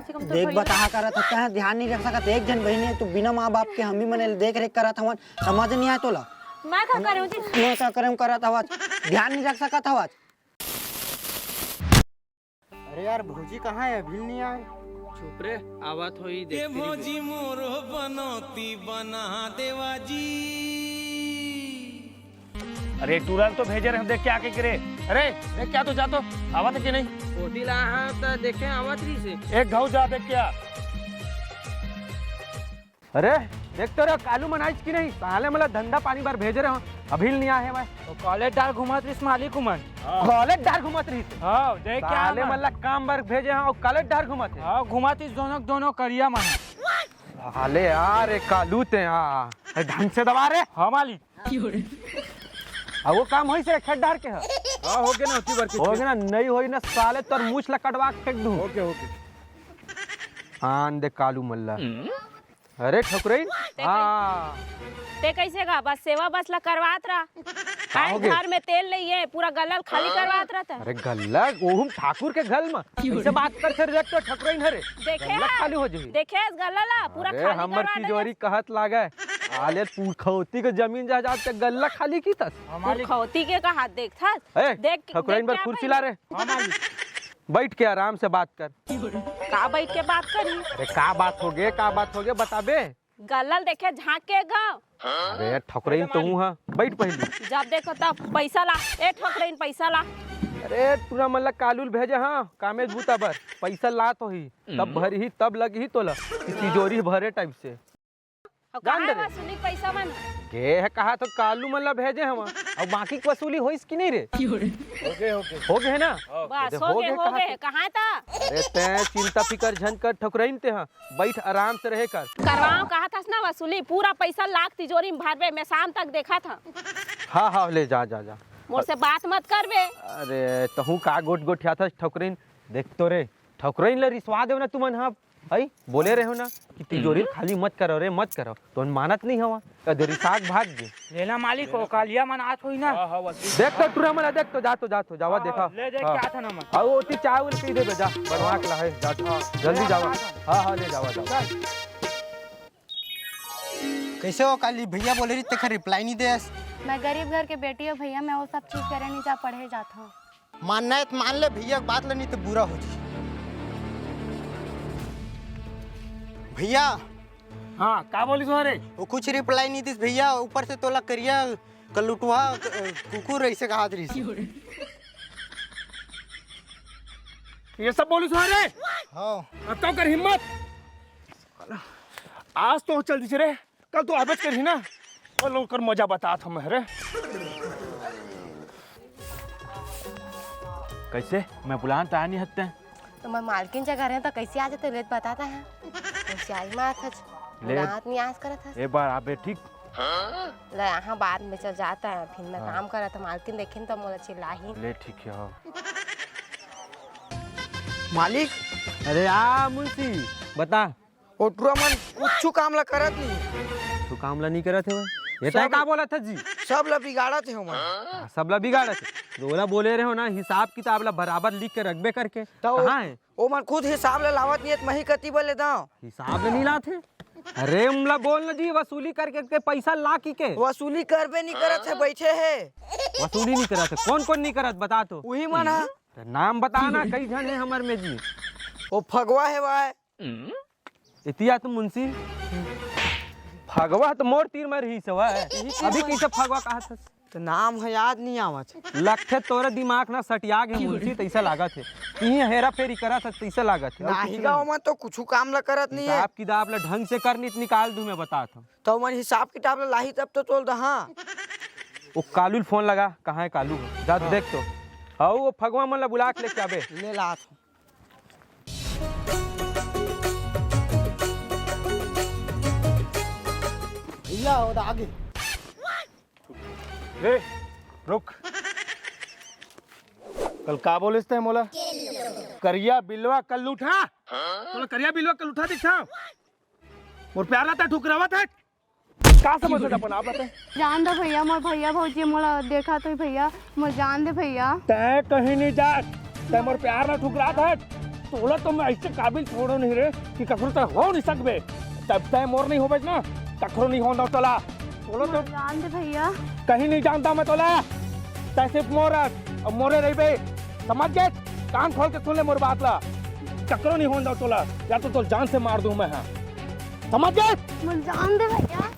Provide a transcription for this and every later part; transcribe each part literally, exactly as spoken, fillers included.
देख, बताहा करत हस, तैं ध्यान नहीं रख सकत। एक झन बहिनी हे, तू बिना माँ बाप के हमी मने देख रेख करत हवन, समझ नहीं आय तोला? मैं का करूँ जी? मैं का करूँ करत हवच, ध्यान नहीं रख सकत हवच। अरे यार, भौजी कहाँ हे? अभी नहीं आए। चुप रे, आवत होही, देखते रहिबे। भौजी मोरो बनौती बना देवा जी। अरे टूरा ल तो भेजे रहे, देख के आ के रे। अरे देख के आ तो, जा तो, आवत हे कि नहीं? ओती ला हाँ त देखे आवत रहिस हे। एक घाव जा देख के आ। अरे देख तो रे, कालू मन आइस कि नहीं? साले मन ला धंधा पानी बर भेजे रहे हों, अभी ल नहीं आए हे भाई। वो कॉलेज डहर घूमत रहिस मालिक उमन। कॉलेज डहर घूमत रहिस? हाँ, देख के आ साले मन। मन ला काम बर भेजे हों, अउ कॉलेज डहर घूमत हे। हाँ, घूमत रहिस दोनों, दोनों करिया मन। साले यार, ए कालू ते हाँ, ए ढंग से दबा रे। हाँ मालिक। अब वो काम होइस रे, खेत डहर के ह? हाँ, हो गे ना, ओती बर के हो गे ना, नहीं होही ना साले, तोर मूछ ला कटवा के फेंक दूँ। ओके, ओके। आन दे कालू मन ला। अरे ठकुरइन, ते हाँ। ते कैसे गा? बस सेवा बस ला करवात रहा। का हो गे? घर में तेल नहीं हे, पूरा गल्ला ल खाली करवात रहा। अरे गल्ला, ओहू म ठाकुर के घर म। कैसे बात करथे रे, देख तो ठकुरइन हरे। देखे गल्ला ह? खाली हो जाही। देखे इस गल्ला ला, पूरा अरे खाली हमर करवा तिजोरी देले। कहत लागे। आले पुरखौती के जमीन जायदाद के गल्ला खाली किथस। हमारी पुरखौती के कहा देखथस? ए, देख, ठकुरइन देख बर के कुर्सी अपन ला रे। हाँ, मालिक। बैठ के आराम से बात कर। का बैठ के बात करी? अरे का बात हो गे, का बात हो गे, बताबे? गल्ला ल देखे झांक के गाँव। अरे ठकुरइन तो हूँ हाँ, बैठ पहली। जब देखो तब पैसा ला, ए ठकुरइन पैसा ला। अरे टूरा मन ला कालू ल भेजे हाँ, कामेच बूता बर। पैसा ला तो ही, तब भरही, तब लगही तोला। कि तिजोरी भरे टाइप से। अब जान कहाँ दे रे। वसूली पैसा मन? गे हे कहा तो कालू मन ला भेजे हवा। अब बाकी के वसूली होइस कि नहीं रे? हो गे, हो गे। हो गे हे ना? बस, अरे हो हो गे, गे, हो कहा गे। तो। कहाँ था? अरे तैं चिंता फिकर झन कर ठकुरइन ते हाँ। बैठ आराम से रहे कर। करवाओ कहा थस ना वसूली, पूरा पैसा ला के तिजोरी में भरबे, मैं शाम तक देखा था। हाँ, हाँ, ले जा, जा, जा। मोर से बात मत करबे। अरे, तहूँ का गोठ गोठियाथस ठकुरइन? देख तो रे, ठकुरइन ला रिसवा देव ना तुमन, हाँ, हई? बोले रहे हो ना कि तिजोरी हम्म। खाली मत करो रे, मत करो। तो मानत नहीं हवा, कदे रिसाक भाग गे। लेना मालिक, ओ कालिया मन आत होई ना। हाँ, हाँ, वकील। देख तो टूरा मन ला, देख तो, जा तो, जा तो, जावा हाँ, देखा। ले देख हाँ। क्या था ना मन। हाँ, वो ती चाय उल पी दे दो, जा, बनवा के ला है, जा तो। हाँ। जल्दी जावा। हाँ, हाँ, ले जावा, जावा। कैसे हो काली? भैया बोले रही, तेखर रिप्लाई नहीं देस। मैं गरीब घर के बेटी हूँ भैया, मैं वो सब चीज करे नहीं जा, पढ़े जात हूँ। मानना है तो मान ले भैया के बात ले, नहीं तो बुरा हो जी। भैया। हाँ, का बोलिस हो रे? वो कुछ रिप्लाई नहीं दिस भैया, ऊपर से तोला करिया कलुटवा क-, कुकुर ऐसे कहा रही। ये सब बोलिस हो रे? हाँ। अब तो कर हिम्मत। आज तो चल दिस रे, कल तो आबेच करही ना। कल ओकर मजा बतात हूँ मैं रे। कैसे? मैं बुलान तो आया नहीं हत्ते। तो मैं मालकिन जगह रहे तो कैसे आ जाते? लेट बताता है। होशियारी मारत हस। लेट। बुलात नहीं आस करत हस। एक बार आबे ठीक। ले यहाँ बाद में चल जाता है, फिर मैं हाँ। काम करत हूँ, मालकिन देखिन तो मोला चिल्लाही। ले ठीक है, हाँ। मालिक। अरे आ मुंशी, बता। ओ टुरा मन कुछु काम ला करत नहीं। तू काम ला नहीं करत हे भाई? ये सब तय का बोलत हे जी? सब ला बिगाड़त हे ओमन। हाँ, सब ला बिगाड़त हे। तो ओला बोले रहे हो ना, हिसाब किताब ला बराबर लिख के रखबे करके। तो कहाँ हे? ओमन खुद हिसाब ला लावत नहीं हे, त मही कति बर ले दाव। हिसाब ला नहीं लात हे? अरे, ओमला बोल ना जी, वसूली करके के पैसा ला की के। वसूली करबे नहीं करत हे, बैठे हे। वसूली नहीं करत हे? कौन कौन नहीं करत, बता तो। उही मन हा। अरे, नाम बता ना, कई झन हे हमर में जी। ओ फगवा हे भाई। इतिया तो मुंशी, फगवा तो मोर तीर में रही से, वह। अभी कैसे फगवा कहा था? तो नाम है याद नहीं आवत। लगथे तोरे दिमाग ना सटिया गे मुंशी, तैसे लागत हे। इही हेरा फेरी करत हे, तैसे लागत हे। और नाही कुछ गाँव नहीं। में तो कुछ काम ला करत नहीं हे। हिसाब किताब ला ढंग से कर, नहीं तो निकाल दूं मैं, बतात हूँ। तो मन हिसाब किताब ला लाही तब तो तोल दहा। वो कालू ल फोन लगा, कहाँ हे कालू? जा तो हाँ। देख तो। आओ, वो फगवा मन ला बुला के लेके आबे। ले लात हूँ। भैया, वो आगे। ए, रुक। कल का बोलिस ते मोला? करिया बिलवा कल्लूठा। तोला करिया बिलवा कल्लूठा दिखा? मोर प्यार ला तैं ठुकरावत हस। का समझत अपन आप बता? जान दे भैया, मोर भैया भौजी मोला देखत होही भैया, मोर जान दे भैया। तैं कहीं नहीं जात, तैं मोर प्यार ला ठुकरात हस। तोला तो मैं ऐसे काबिल छोड़ो नहीं रे कि कखरो तय हो नहीं सकबे। तब तय मोर नहीं होबे ना, कखरो नहीं होन दो तोला। तोला तो जान दे भैया। कहीं नहीं जानता मैं तोला। तय सिर्फ मोर अस, अउ मोरे रहिबे। समझ गे? कान खोल के सुन ले मोर बात ला। कखरो नहीं होन दो तोला, या तो तोर जान से मार दूं मैं, हाँ। समझ गे? मोर जान दे भैया।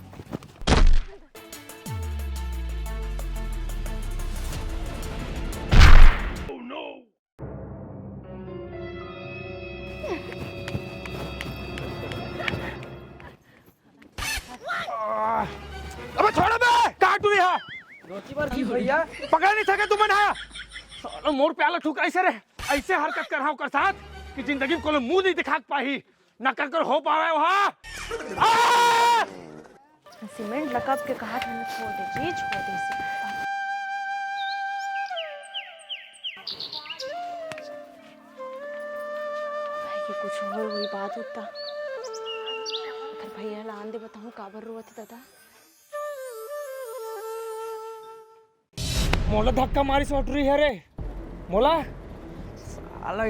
अबे छोड़ बे, काट तू यहाँ। रोटी बर की भैया? पकड़ नहीं सके तुमन हा। साला मोर प्याला ठुकाइस रे। ऐसे हरकत करहा ओकर साथ कि जिंदगी में कोनो मुंह नहीं दिखा पाही। ना कर कर हो पावे वहाँ। आ! सीमेंट ला कब के कहा था, छोड़ दे जी, छोड़ दे इसे। भाई, ये कुछ होय होही बात होता। अगर भैया ला आन दे, बताऊँ काबर रोवत हे दादा। मोला धक्का मारिस ओ टुरी ह रे। मोला साला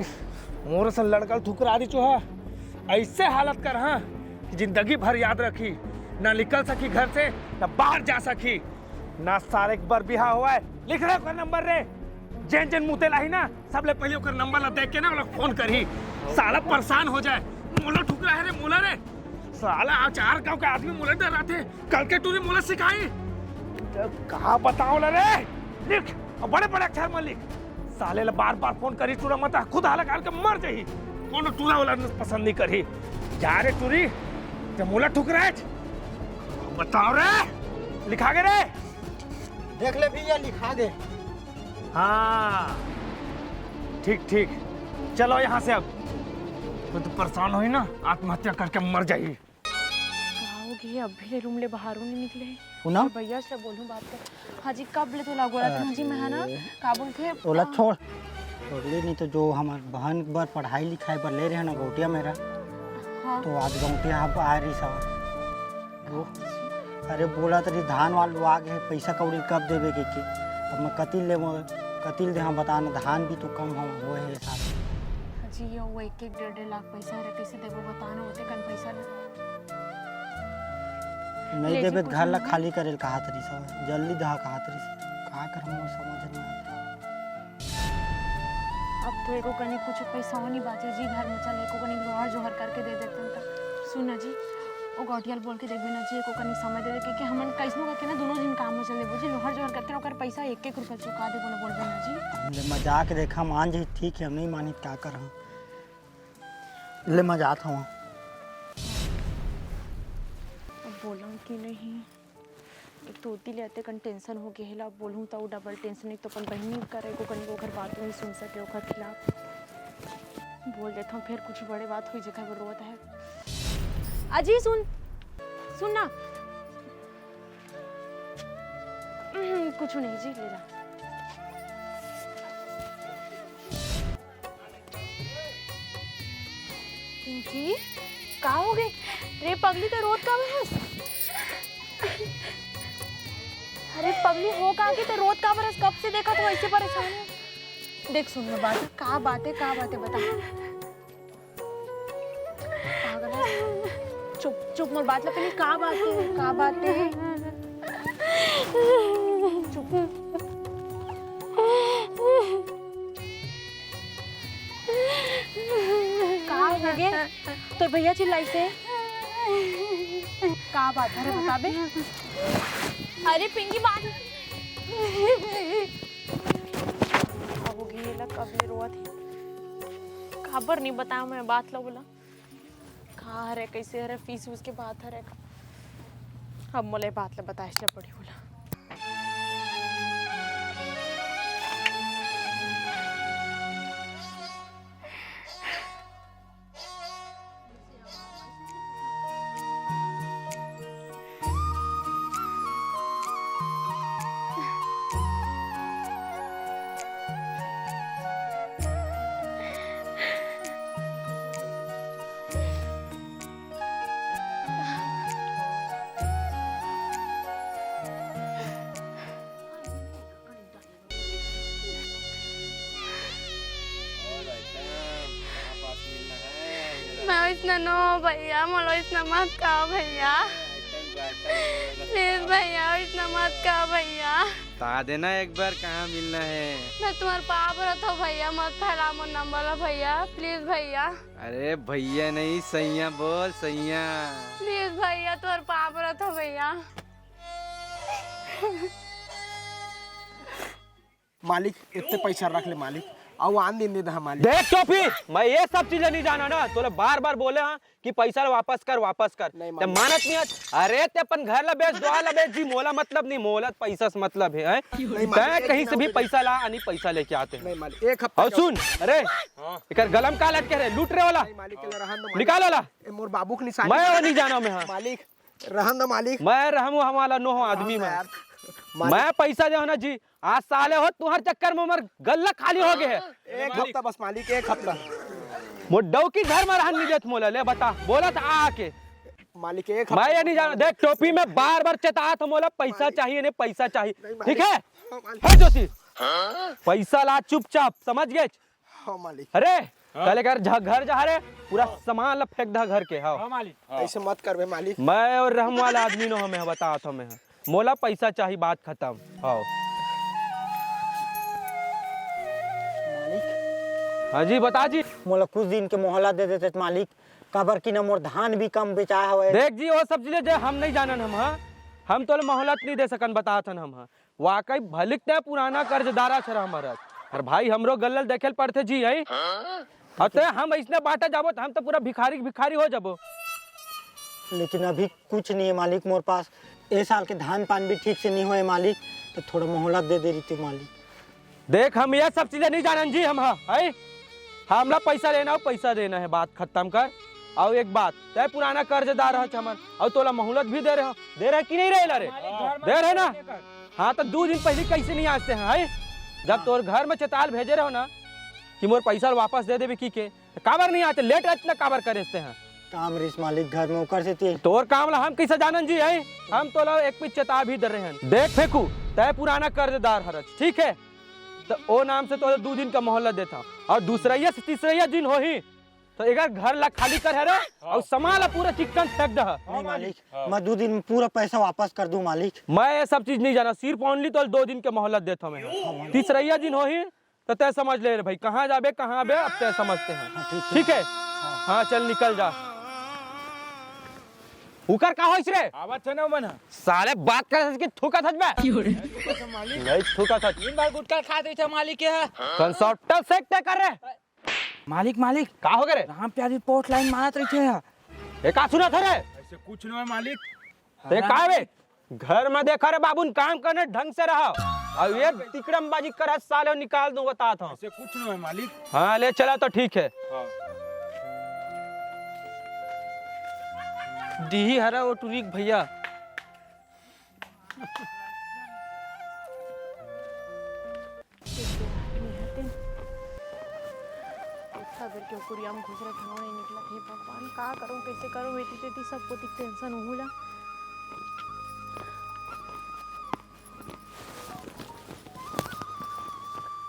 मोर असन लड़का ल ठुकरा दिस ओ हा। ऐसे हालत करहा कि जिंदगी भर याद रखी। ना निकल सकी घर से, ना बाहर जा सकी, ना सारे एक बार बिहा होवय। लिख रे ओकर नंबर रे। जेन जेन मुते लाही ना, सबले पहले ओकर नंबर ला देख के ना ओला फोन करही। साला परेशान हो जाए। मोला ठुकरा हे रे, मोला रे। साला आज चार गांव के आदमी मोला डराथे। कल के टुरी मोला सिखाही। का बताओ ला रे? लिख, अउ बड़े-बड़े अक्षर म लिख। साले ला बार-बार फोन करी टुरा मत, खुद हालत काल के मर जाही। कोनो टुरा वाला पसंद नहीं करही। जा रे टुरी, ते मोला ठुकराए। बताओ रे, लिखा गे रे? देख ले भैया, लिखा गे। हाँ, ठीक, ठीक। चलो यहाँ से अब। खुद परेशान होही ना, आत्महत्या करके मर जाही। का हो गे, अभी ले रूम ले बाहरो नहीं निकले हे। पूनम? भैया से बोलूं बात कर। हाँ जी, कब ले तो लागो रहा था जी, मैं है ना, अरे। का बोलथे? ओला आ, छोड़। छोड़ ले, नहीं तो जो हमर बहन बर पढ़ाई लिखाई बर ले रहे ना गौटिया मेरा, हाँ। तो आज गौटिया अब आ रही सवा। वो, अरे बोला तरी धान वान लुआ गे हे, पैसा कौड़ी कब देबे के, के? अब मैं कतिल ले, कतिल दे, हाँ बता ना, धान भी तो कम हो, होए हे साथ। जी, वो एक एक डेढ़ डेढ़ लाख पैसा हरे, कैसे देबो बता ना, ओते कन पैसा ना। नहीं नहीं जी, देबे त कुछ घर ला नहीं। खाली करे ल कहा तरी सब, जल्दी दहा कहा तरी सब। का करम मोर समझ नहीं आता। अब तो एको कनी कुछ पैसा नहीं बाचे जी घर में, चल एको कनी लोहर जोहर करके दे देते हैं। सुन ना जी, ओ गौटिया ल बोल के देखबे ना जी, एको कनी समय दे दे, क्योंकि हमन कैसनो करके ना दोनों दिन काम में चल देबो जी, लोहर जोहर करके ओकर पैसा एक एक रुपया चुका देबो ना, बोलबे ना जी। हम ले मजाक देखा मान जी, ठीक है, हम नहीं मानी, का करम? ले मैं जात हवं। अब बोलूं कि नहीं? एक तो ओती ले अतेकन टेंशन हो गे हे ला, बोलूं त वो डबल टेंशन, एक तो अपन बहिनी करे को कहीं ओकर बात नहीं सुन सके, ओकर खिलाफ बोल देत हूँ, फिर कुछ बड़े बात हुई जेकर बर रोवत हे। अजी सुन, सुन ना। हम्म, कुछ नहीं जी, ले जा। पिंकी, का हो गे? रे पगली, ते रोत काबर हस? अरे पगली, हो का गे, ते रोत काबर हस? कब से देखत हूँ ऐसे परेशान है। देख सुन ना बात, का बात है, का बात है बता। पागल है। चुप, चुप, मोर बात ला पहले, का बात है, का बात है? चुप। का हो गे? तोर भैया चिल्लाइस हे? का बात हे रे, बता बे। अरे पिंकी, बात का हो गे? ये ला कब ले रोवत हे? काबर नहीं बताया मैं बात ला ओला? का हरे, कैसे हरे, फीस उस के बात हरे का? अब मोला ये बात ला बताए से पड़ी ओला। मैं वैसना नो हो भैया, मोला वैसना मत कहो भैया। प्लीज भैया, वैसना मत कहो भैया। बता देना एक बार कहाँ मिलना है। मैं तुम्हारे पाँव परत हो भैया, मत फैला मोर नंबर ला भैया, प्लीज भैया। अरे भैया नहीं, सैया बोल, सैया। प्लीज भैया, तुम्हारे पाँव परत हो भैया। मालिक, इतने पैसा रख ले मालिक, अउ आन दिन दे दहा मालिक। देख टोपी, मैं ये सब चीजें नहीं जाना ना, तोला बार बार बोले हाँ कि पैसा ला वापस कर, वापस कर। नहीं ते मालिक। मानत नहीं है। अरे ते अपन घर ला बेच, दुआर ला बेच जी, मोला मतलब नहीं, मोला पैसा से मतलब है, हैं? नहीं मालिक, तै एक कहीं दिन से भी आऊंगा। पैसा ला, आनी पैसा लेके आते हैं। नहीं मालिक, एक हफ्ता और का सुन, अरे, हाँ। एकर गला में का लटके रे, लूट रे वाला, नहीं मालिक, के ला रहन दो मालिक। निकाल वाला। ए, मोर बाबू के निशानी। मैं वो नहीं जाना मैं, हाँ। मालिक, रहन दो मालिक। मैं रहूं हम वाला नो हो आदमी रहन दो मैं। यार। मालिक। मैं पैसा दे हो ना जी, आज साले हो तुम्हारे चक्कर में हमर गल्ला खाली हो गए है। एक हफ्ता बस मालिक, एक हफ्ता। मोर डौकी घर में रहन नहीं देत मोला, ले बता, बोलत आके। मालिक, एक मैं हफ्ता ये नहीं बस जाना, मालिक। देख टोपी में बार बार चेतात हो मोला, पैसा मालिक। चाहिए, नहीं पैसा चाहिए, नहीं, ठीक मालिक। है? हाँ, मालिक। है ज्योति, पैसा ला चुपचाप, समझ गए? हाँ, मालिक। अरे, हाँ। कल एकर झ-, घर जा रे, पूरा हाँ। सामान ला फेंक दहा घर के, हाँ। हाँ, मालिक। हाँ। ऐसे मत करबे, मालिक। मैं और रहम वाला आदमी नो हमें बतात हमें। मोला पैसा चाही, बात खत्म। हाँ। मालिक। हाँ जी, बता जी। मोला कुछ दिन के मोहलत दे देते मालिक, काबर कि ना मोर धान भी कम बेचा हवे। देख जी, वो सब चीजें जे हम नहीं जानन हम, हाँ। हम तोला मोहलत नहीं दे सकन, बतात हन हम, हाँ। वाकई भलिक तै पुराना कर्जदार हस रे हमर। अरे भाई, हमरो गल्ला ल देखे ल पड़थे जी, हैं? अउ तै हम अइसने बांटा जाबो, त हम तो पूरा भिखारी के भिखारी हो जाबो। लेकिन अभी कुछ नहीं है मालिक मोर पास। ए साल के धान पान भी ठीक से नहीं होए मालिक, तो थोड़ा मोहलत दे दे रही थी मालिक। देख, हम ये सब चीजें नहीं जानन जी, हम, हाँ, हैं? हमला पैसा लेना हो, पैसा देना है, बात खत्म कर। अउ एक बात, तै पुराना कर्जदार हस हमर, अउ तोला मोहलत भी दे रहे हो, दे रहे कि नहीं रहे ला रे? हमारे घर में दे रहे ना? नहीं कर। हाँ, तो दो दिन पहले कैसे नहीं आते हैं, हैं? जब हाँ। तोर घर में चेताल भेजे रहो ना कि मोर पैसा वापस दे देबे की के, तो काबर नहीं आते? लेट इतना काबर करे हैं? काम रिस मालिक घर में ओकर से ते। तोर काम ला हम कैसे जानन जी, हैं? हम तोला एक पीस चेता भी दे रहे हैं। देख फेंकू, तै पुराना कर्जदार हरच, ठीक है? तो ओ नाम से तोला दो दिन का मोहलत देता हूँ, और दूसरैया से तीसरैया दिन होही तो एकर घर ला खाली कर हरे, हाँ। और सामान ला पूरा चिक्कन फेंक दे। नहीं मालिक, हाँ। मैं दो दिन में पूरा पैसा वापस कर दूं मालिक। मैं ये सब चीज नहीं जाना, सिर्फ ओनली तो दो दिन के मोहलत देता हूँ मैं। हाँ, मालिक। तीसरैया दिन होही तो तय समझ ले रे भाई, कहाँ जाबे, कहाँ आबे, अब तय समझते हैं। हाँ, ठीक है। ठीक है? हाँ। हाँ, चल निकल जा। उकर का होइस रे? आवत है ना मन। साले बात कर कि थूकत हस बे। मालिक। नहीं थूकत हस। तीन बार गुटखा खा दे थे मालिक के। कंसर्टर से तय कर रे। मालिक, मालिक। का हो गए रे? राम प्यारी पोर्ट लाइन मारत रही थे। ये का सुना था रे? ऐसे कुछ नहीं है मालिक। ते का बे? घर में देखा रे बाबू, काम करने ढंग से रहा। अब ये तिकड़मबाजी कर, साले निकाल दूं, बता था। ऐसे कुछ नहीं है मालिक। हाँ, ले चला तो ठीक है। हाँ। डीही हरा वो टुरी के भैया। एक तो आदमी हते। इतना बेर के कुरिया में घुस रहे, ठंगो नहीं निकला। हे भगवान, का करूं, कैसे करूं? एती तेती सब कोती टेंशन उहुला।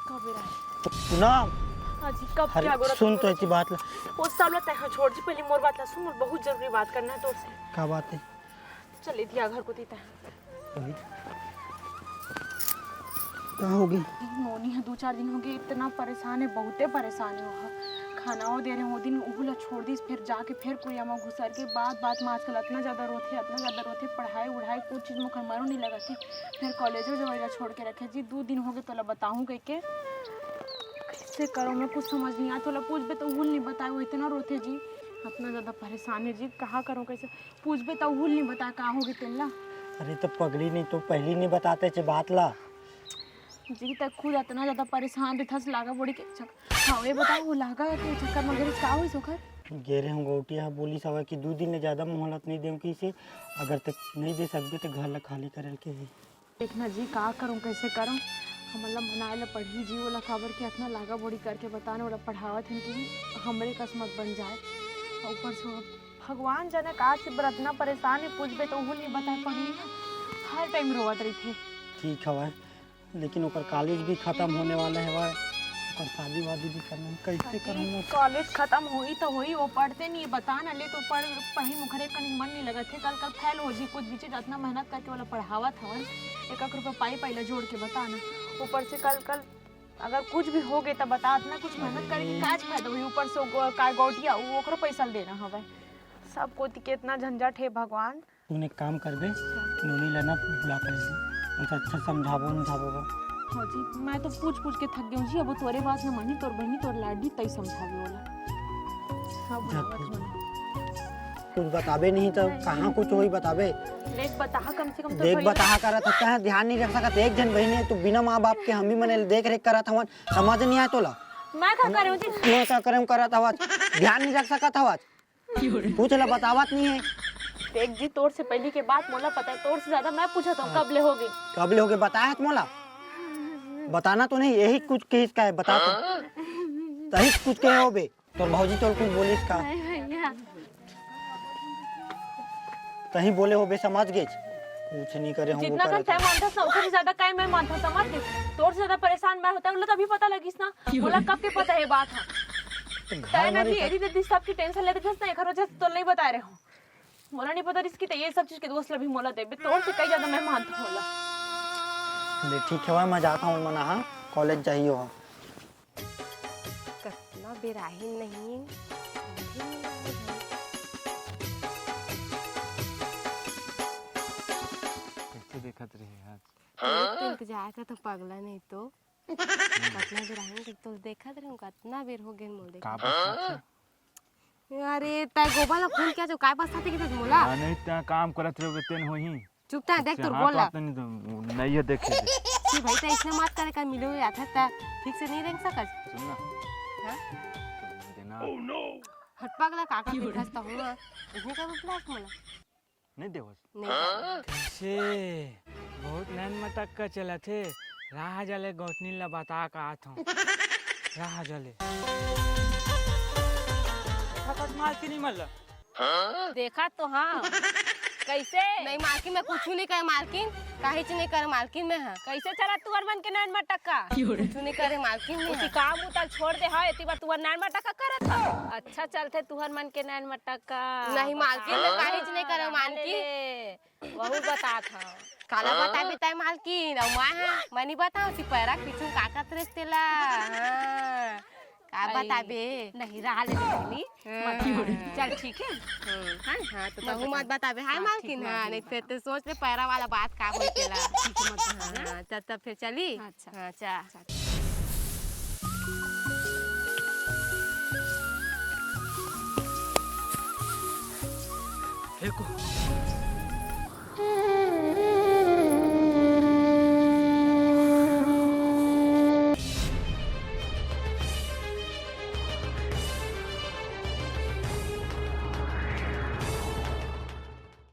कब बेरा है? पूनम। हाँ जी, कब अरे, क्या गोरा सुन तो तुम ऐसी बात ला। वो सब ला तय छोड़ जी, पहले मोर बात ला सुन, मोर बहुत जरूरी बात करना है तोर से। का बात है? चल, इतिया घर कोती तय। वही। का हो गई? मोनी ह दू चार दिन हो गए, इतना परेशान है, बहुते परेशान है। वो खाना वो दे रहे, वो दिन उहू ला छोड़ दिस, फिर जाके फिर कुरिया में घुसर के बात बात में आजकल इतना ज्यादा रोथे, इतना ज्यादा रोथे, पढ़ाई उढ़ाई कुछ चीज में ओकर मनो नहीं लगत है। फिर कॉलेजो जवई ला छोड़ के रखे जी, दू दिन हो गए तोला बताऊं कह के। कैसे करो, मैं कुछ समझ नहीं आया। तोला पूछबे तो उहू नहीं बताए, वो इतना रोथे जी, इतना ज्यादा परेशान है जी, कहा करूं कैसे? पूछबे त उहू ल नहीं बता का होगे तेन ला। अरे तो पगली नहीं तो पहली नहीं बताते चे बात ला। जी, त खुद इतना ज्यादा परेशान रहिथस लागा बोड़ी के चक-, हाँ, ये बताओ, वो लागा के चक्कर में गिरिस का होइस ओकर? गे रहे हूँ गौटिया बोलिस हवय कि दू दिन ले ज्यादा मोहलत नहीं देव किसे, अगर तक नहीं दे सकबे तो घर ला खाली करे के हे। देखना जी, का करूं, कैसे करूं? हमन ला मनाए ला पड़ही जी, ओला काबर के अतना लागा बोड़ी करके बताने, ओला पढ़ावत हन कि हमरे कस मत बन जाए। अउ ऊपर से वो भगवान जाने का से बर अतना परेशान है, पूछबे तो उहू नहीं बता पड़ही ना, हर टाइम रोवत रहिथे। ठीक हवय, लेकिन ओकर कॉलेज भी खत्म होने वाला हवय, शादी वादी भी करना, कैसे करूँ मैं? कॉलेज खत्म होई तो होई, वो पढ़ते नहीं, बता ना ले तो पढ़, पढ़ी मुखरे कहीं मन नहीं लगत हे, कल कल फेल हो जी कुछ भी चीज, इतना मेहनत करके वाला पढ़ावत हवन, एक एक रुपया पाई पाई ला जोड़ के बता ना। ऊपर से कल कल अगर कुछ भी हो गए तो बता, इतना कुछ मेहनत करे के काज फायदा हुई, ऊपर से वो गो-, का गौटिया वो ओकरो पैसा ल देना हवे, सब कोती के इतना झंझट हे भगवान। तूने एक काम करबे, नोनी ला ना बुला कर, उनसे अच्छा समझाबो, समझाबो बा। हाँ जी, मैं तो पूछ पूछ के थक गई हूँ जी, अब वो तोरे बात न मानी, तोर बहनी, तोर लाडली, तई समझावे वाला। हाँ, जा बुलावत तू। हूँ। कुछ बताबे नहीं तो कहाँ कुछ होई बताबे। देख बताहा कम से कम तो देख भई। बताहा करत हस, कहाँ ध्यान नहीं रख सकत। एक जन बहनी है, तू बिना माँ बाप के हम ही मने देख रेख करत हवन, समझ नहीं आए तोला। मैं का करे हूँ जी? मैं का करे हूँ करत हवस, ध्यान नहीं रख सकत हवस। पूछ ला, बतावत नहीं है। देख जी, तोर से पहली के बात मोला पता है, तोर से ज्यादा मैं पूछत हूँ, हाँ। कब ले होगे? कब ले होगे बताया है मोला? बताना तो नहीं, यही कुछ केस का है, बता तो। तही कुछ कहे होबे, तोर भौजी तोर कुछ बोलिस का? नहीं भैया। तही बोले होबे, समझ गेच। कुछ नहीं करे हूँ, वो जितना करे कन तय थे। मानता था, ओकर से ज्यादा काय मैं मानता, समझ गेच। तोर से ज्यादा परेशान मैं होता, मतलब तभी पता लगिस ना। मोला कब के पता है बात है। तो घर तय ना वाले जी, का एरी दीदी सबकी टेंशन लेते थे, एकर वजह से तो नहीं बता रहे हो। मोला नहीं पता रिस कि ते ये सब चीज के दोष ला भी मोला देबे, तोर से कई ज्यादा मैं मानता होला। ले ठीक है, मैं जाता हूँ, मना हाँ, कॉलेज जाइयो हाँ। कतना बेराहिन नहीं। कैसे देखत रहे आज? एक तो इंतजार का तो पगला नहीं तो। कतना बेर आहिन के तो देखत रहूं, कतना बेर हो गेल मोर का देखत। बात है? अरे, तै गोबर ला फोन किया जो काय बस्ता थे कि मोला? हाँ, नहीं, तै काम करत रहे, तेन होही। चुप तै, देख तोर हाँ, गोड़ तो ला। आता नहीं तो नहीं है, देखे दे। तू भाई, तै इसने मत करे, का मिले हुए आता था, ठीक से नहीं रेंग सकत। सुन ना। हाँ? तो देना। हट पागला, काका के खस्ता हूँ, इसने का बुलास मोला? नहीं देवस। नहीं। से बहुत नैन मटक्का चलत हे। राह जले गौटनी ला बता का आत हूँ। राह जले। खपत माल की नहीं मल्ला। देखा तो हाँ। कैसे? नहीं मालकिन, मैं कुछ नहीं करे मालकिन, काहीच नहीं करे मालकिन मैं, हाँ। कैसे चला तुहर मन के नैन मटक्का? कुछ नहीं करे मालकिन मैं, उसी हाँ। काम उतल छोड़ दे, हाँ, एती बार तुहर नैन मटक्का करत हा। अच्छा चलथे तुहर मन के नैन मटक्का। नहीं मालकिन, मैं काहीच नहीं करे मालकिन। वहू बतात हव। काला बताबे तै मालकिन, अउ मैं हा, मैं नहीं बताऊँ, सिपैरा पीछू का कत रेस तेला। हाँ, का बताबे? नहीं, रहा ले बहिनी। हाँ। मत बोल। चल, ठीक है? हाँ, हाँ, तो मत तहू बता। मत बताबे, हाय हाँ, मालकिन, ठीक, हाँ, नहीं नहीं फिर तो सोच ले पैरा वाला बात का होई तेला। ठीक है, मत बता, हाँ? हाँ, चल, तब फिर चली? अच्छा। हाँ, चल। फेंको।